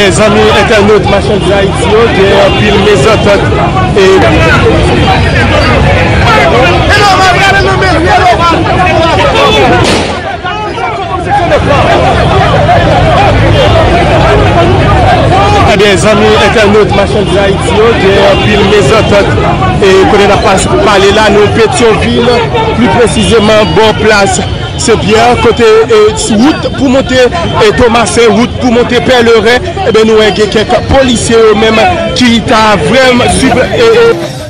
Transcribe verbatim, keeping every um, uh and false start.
Zanmi entènot Machandiz Ayiti yo, gen anpil mezantant e Ebyen, zanmi entènot Machandiz Ayiti yo, gen anpil mezantant e kote n ap pas- pale la, nou Petyonvil, pli presizeman bò plas Senpyè, kote e, wout pou monte e, Tomasen, wout pou monte Pèleren, ebyen, nou wè gen kèk polisye yo menm ki ta vrèman sib- e, e,